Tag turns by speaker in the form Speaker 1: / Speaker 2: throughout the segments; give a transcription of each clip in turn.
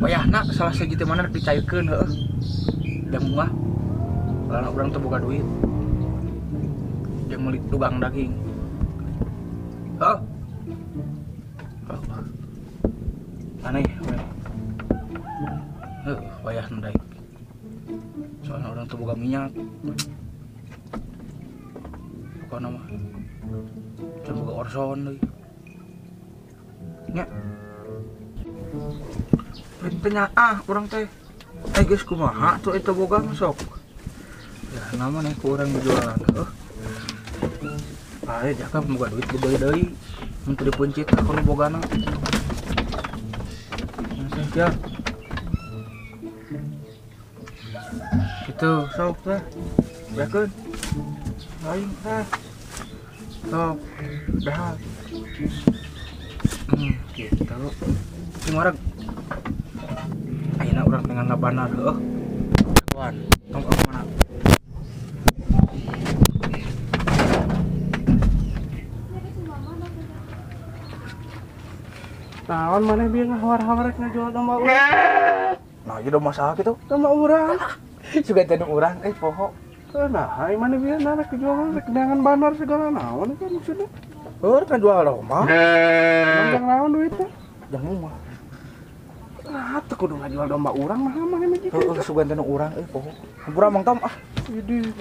Speaker 1: Wayahna salah sahiji teh mana rek dicairkeun heueuh. Jang mah lamun urang teu boga duit. Jang meuli tukang daging. Heuh. Aneh we. Heuh, wayahna daek. Soalna urang teu boga minyak. Pokona mah can boga orson deui. Nya. Tanya ah urang teh. Geus kumaha tuh eta boga masuk. Ya nama nih ku urang jualan heuh. Bae jaka boga duit deui deui. Mun teu dipeuncit ka nu bogana. Ya. Gitu sok teh. Beakeun. Lain teh. Sok. Dahar. Gitu. Cing wareg. Ayeuna urang tengah ngabanar heueuh. Wan, tong ka mana?
Speaker 2: Naon maneh bieu ngahawar-hawar rek ngajual domba urang?
Speaker 1: Nah, ieu domba saha kitu?
Speaker 2: Domba urang.
Speaker 1: Sugan teh urang euy poho.
Speaker 2: Nah, ai maneh bieu na rek jual rek neangan banar segala naon eta maksudna?
Speaker 1: Heuh, rek ngajual domba.
Speaker 2: Jang naon duitna?
Speaker 1: Jang mah.
Speaker 2: Nah, teu kudu ngajual domba urang mah maneh mah kitu.
Speaker 1: Heuh, sugan teh urang euy poho. Hampura Mang Tom ah.
Speaker 2: Jadi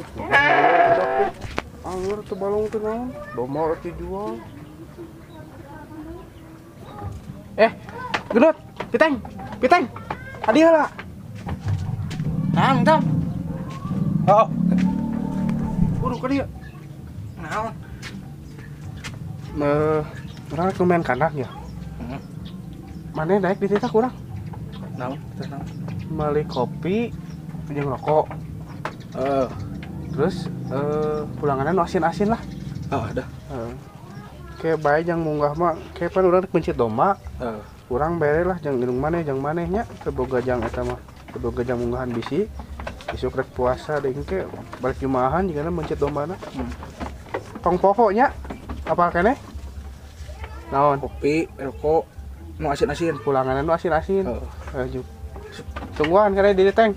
Speaker 2: anggur teu balong teu naon, domba rek dijual.
Speaker 1: Gendut, piteng, piteng. Tadi heula. Naon, Tom? Oh.
Speaker 2: Kudu ka dieu.
Speaker 1: Naon?
Speaker 2: Meh, urang rek main kandang ya.
Speaker 1: Heeh.
Speaker 2: Maneh daek dititah ku urang?
Speaker 1: Naon? Titah naon?
Speaker 2: Meuli kopi jeung rokok.
Speaker 1: Heeh.
Speaker 2: Terus pulanganna nu asin-asin lah.
Speaker 1: Oh, ada.
Speaker 2: Heeh. Kayak bae jang munggah mah, kayak pan urang rek meuncit domba.
Speaker 1: Heeh.
Speaker 2: Urang bere lah jang indung maneh jang maneh nya teu boga jang eta mah. Teu boga jang munggahan bisi. Isuk rek puasa deui engke balik jumaahan jigana meuncit dombana. Tong poho nya. Apal keneh? Naon?
Speaker 1: Kopi, rokok, nu asin-asin.
Speaker 2: Pulanganna nu asin-asin.
Speaker 1: Heeh.
Speaker 2: Heeh. Tungguan keneh di teng.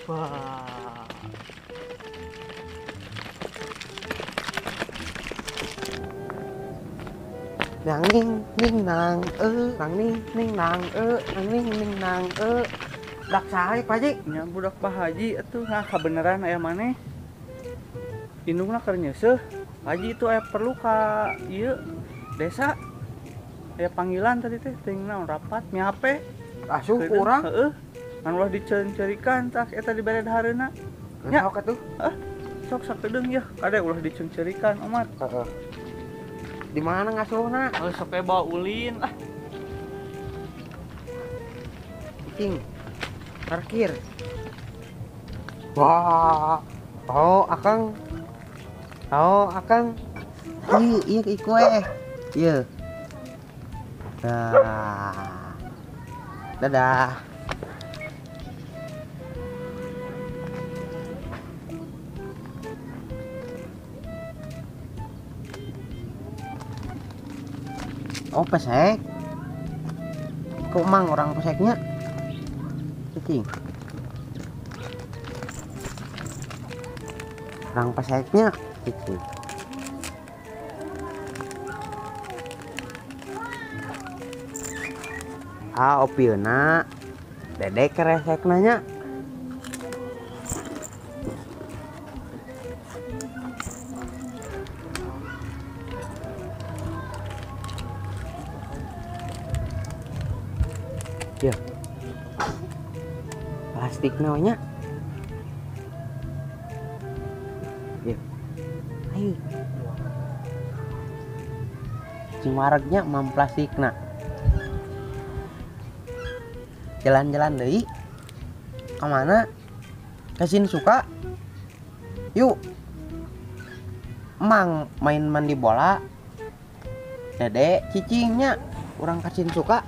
Speaker 3: Wah. Nang ning ning nang nang ning ning nang nang ning ning nang dak saha Pak Haji?
Speaker 4: Nya budak Pak Haji atuh nah kabeneran aya maneh. Indungna keur nyeuseuh. Pak Haji itu aya perlu ka ieu desa. Aya panggilan tadi teh teuing naon rapat mi HP.
Speaker 1: Asuh ku urang.
Speaker 4: Heeh. Ngan ulah diceungceurikan tah eta dibere dahareuna.
Speaker 1: Nya sok atuh.
Speaker 4: Heuh. Sok sakedeung yeuh kade ulah diceungceurikan omat.
Speaker 1: Heeh.
Speaker 3: Di mana ngasuhna?
Speaker 4: Oh, sok we bawa ulin ah.
Speaker 3: Cing. Parkir. Wah. Oh, Akang. Oh, Akang. Ieu ieu iku eh. Ieu. Nah. Dadah. Oh, pesek. Kok mang orang peseknya? Cicing. Orang peseknya, cicing. Ah, opieuna. Dedek keresek nanya. Ya. Plastik namanya. Ya. Ayo. Cing waregnya mam plastikna. Jalan-jalan deui. Ka mana? Ka Shinsuka. Yuk. Emang main mandi bola. Dede cicingnya urang ka Shinsuka.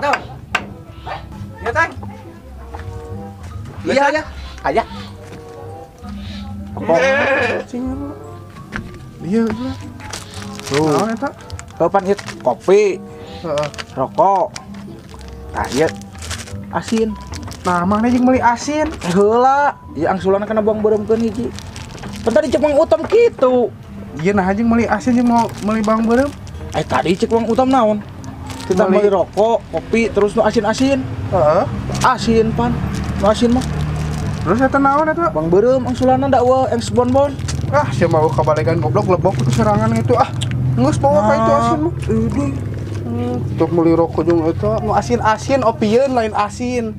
Speaker 1: Tong.
Speaker 4: Ya, Tang.
Speaker 1: Iya ya. Aya. Rokok.
Speaker 2: Cing. Iya, iya.
Speaker 1: Tuh.
Speaker 2: Naon eta?
Speaker 1: Kapan ieu kopi,
Speaker 2: Heeh.
Speaker 1: rokok. Tah ieu asin.
Speaker 2: Nah, maneh jeung meuli asin.
Speaker 1: Eh heula, ieu angsulan kana buang beureumkeun hiji. Pan tadi cek Mang Utam kitu.
Speaker 2: Iya nah jeung meuli asin jeung mau meuli bawang beureum.
Speaker 1: Eh tadi cek Mang Utam naon? Kita
Speaker 2: Meuli-
Speaker 1: meuli rokok, kopi, terus nu asin-asin.
Speaker 2: Heeh.
Speaker 1: Asin pan. Nu asin mah
Speaker 2: Terus eta naon eta?
Speaker 1: bang beureum angsulanna da eueuh engs bonbon.
Speaker 2: Ah, sia mau kabalegan goblok lebok itu serangan itu ah. Geus bawa ka itu asin mah.
Speaker 1: Ini
Speaker 2: Untuk meuli rokok jeung eta nu asin-asin opieun lain asin.